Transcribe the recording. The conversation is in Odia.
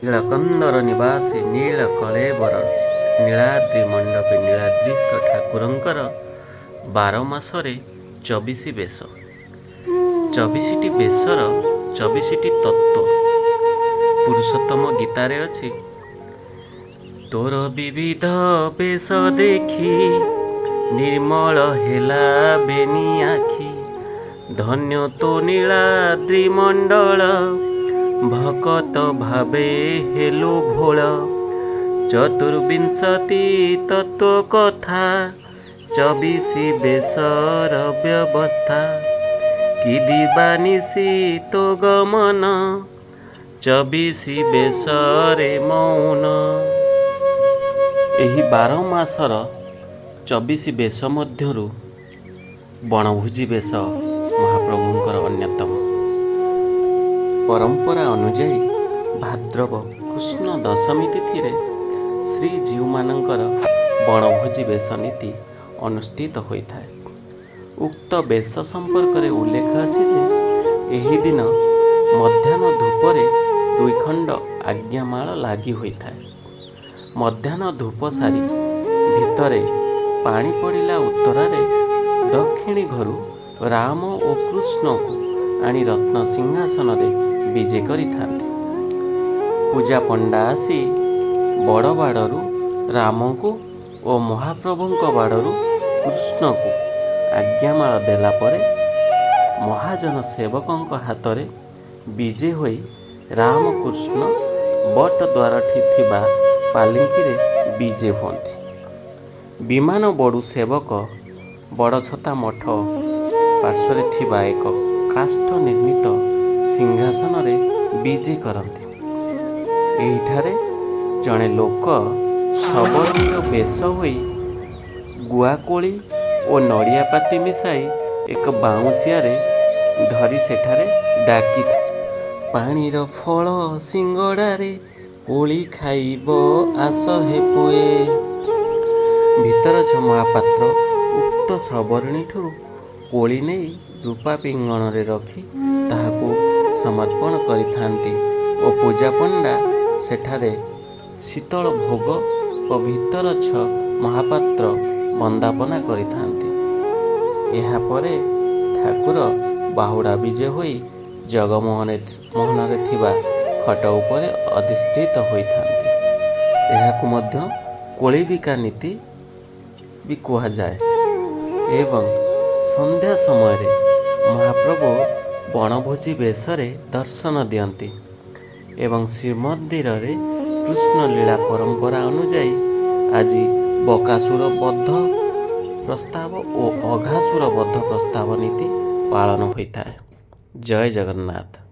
ନୀଳକନ୍ଦର ନିବାସୀ ନୀଳ କଳେବର ନୀଳାଦ୍ରି ମଣ୍ଡପେ ନୀଳାଦ୍ରିଶ ଠାକୁରଙ୍କର 12 ମାସରେ 24 ବେଶ। 24ଟି ବେଶର 24ଟି ତତ୍ତ୍ୱ। ପୁରୁଷୋତ୍ତମ ଗୀତାରେ ଅଛି, ତୋର ବିବିଧ ବେଶ ଦେଖି ନିର୍ମଳ ହେଲା ବେନି ଆଖି, ଧନ୍ୟ ତୋ ନୀଳାଦ୍ରି ମଣ୍ଡଳ, ଭକତ ଭାବେ ହେଲୁ ଭୋଳ। ଚତୁର୍ବିଂଶତି ତତ୍ତ୍ୱ କଥା, 24 ବେଶର ବ୍ୟବସ୍ଥା, କି ଦିବାନିଶି ତୋ ଗମନ, 24 ବେଶରେ ମଉନ। ଏହି 12 ମାସର 24 ବେଶ ମଧ୍ୟରୁ ବଣଭୋଜି ବେଶ ମହାପ୍ରଭୁଙ୍କର ଅନ୍ୟତମ। ପରମ୍ପରା ଅନୁଯାୟୀ ଭାଦ୍ରବ କୃଷ୍ଣ ଦଶମୀ ତିଥିରେ ଶ୍ରୀଜୀଉମାନଙ୍କର ବଣଭୋଜି ବେଶ ନୀତି ଅନୁଷ୍ଠିତ ହୋଇଥାଏ। ଉକ୍ତ ବେଶ ସମ୍ପର୍କରେ ଉଲ୍ଲେଖ ଅଛି ଯେ, ଏହି ଦିନ ମଧ୍ୟାହ୍ନ ଧୂପରେ ଦୁଇ ଖଣ୍ଡ ଆଜ୍ଞାମାଳ ଲାଗି ହୋଇଥାଏ। ମଧ୍ୟାହ୍ନ ଧୂପ ସାରି ଭିତରେ ପାଣି ପଡ଼ିଲା ଉତ୍ତରାରେ ଦକ୍ଷିଣୀ ଘରୁ ରାମ ଓ କୃଷ୍ଣଙ୍କୁ ଆଣି ରତ୍ନ ସିଂହାସନରେ ବିଜେ କରିଥାନ୍ତି। ପୂଜାପଣ୍ଡା ଆସି ବଡ଼ ବାଡ଼ରୁ ରାମଙ୍କୁ ଓ ମହାପ୍ରଭୁଙ୍କ ବାଡ଼ରୁ କୃଷ୍ଣଙ୍କୁ ଆଜ୍ଞାମାଳ ଦେଲା ପରେ ମହାଜନ ସେବକଙ୍କ ହାତରେ ବିଜେ ହୋଇ ରାମକୃଷ୍ଣ ବଟ ଦ୍ୱାରଠି ଥିବା ପାଲିଙ୍କିରେ ବିଜେ ହୁଅନ୍ତି। ବିମାନ ବଡ଼ୁ ସେବକ ବଡ଼ଛତା ମଠ ପାର୍ଶ୍ୱରେ ଥିବା ଏକ କାଷ୍ଠ ନିର୍ମିତ ସିଂହାସନରେ ବିଜେ କରନ୍ତି। ଏହିଠାରେ ଜଣେ ଲୋକ ସବରଣୀର ବେଶ ହୋଇ ଗୁଆକୋଳି ଓ ନଡ଼ିଆ ପାତି ମିଶାଇ ଏକ ବାଉଁଶିଆରେ ଧରି ସେଠାରେ ଡାକିଥାଏ, ପାଣିର ଫଳ ସିଙ୍ଗଡ଼ାରେ କୋଳି ଖାଇବ ଆସ ହେ ପୁଏ। ଭିତରଛ ମହାପାତ୍ର ଉକ୍ତ ସବରଣୀଠାରୁ କୋଳି ନେଇ ରୂପା ପିଙ୍ଗଣରେ ରଖି ତାହାକୁ ସମର୍ପଣ କରିଥାନ୍ତି ଓ ପୂଜାପଣ୍ଡା ସେଠାରେ ଶୀତଳ ଭୋଗ ଓ ଭିତରଛ ମହାପାତ୍ର ବନ୍ଦାପନା କରିଥାନ୍ତି। ଏହାପରେ ଠାକୁର ବାହୁଡ଼ା ବିଜେ ହୋଇ ଜଗମୋହନରେ ଥିବା ଖଟ ଉପରେ ଅଧିଷ୍ଠିତ ହୋଇଥାନ୍ତି। ଏହାକୁ ମଧ୍ୟ କୋଳିବିକା ନୀତି ବି କୁହାଯାଏ। ଏବଂ ସନ୍ଧ୍ୟା ସମୟରେ ମହାପ୍ରଭୁ ବଣଭୋଜି ବେଶରେ ଦର୍ଶନ ଦିଅନ୍ତି ଏବଂ ଶ୍ରୀମନ୍ଦିରରେ କୃଷ୍ଣଲୀଳା ପରମ୍ପରା ଅନୁଯାୟୀ ଆଜି ବକାସୁର ବଧ ପ୍ରସ୍ତାବ ଓ ଅଘାସୁର ବଧ ପ୍ରସ୍ତାବ ନୀତି ପାଳନ ହୋଇଥାଏ। ଜୟ ଜଗନ୍ନାଥ।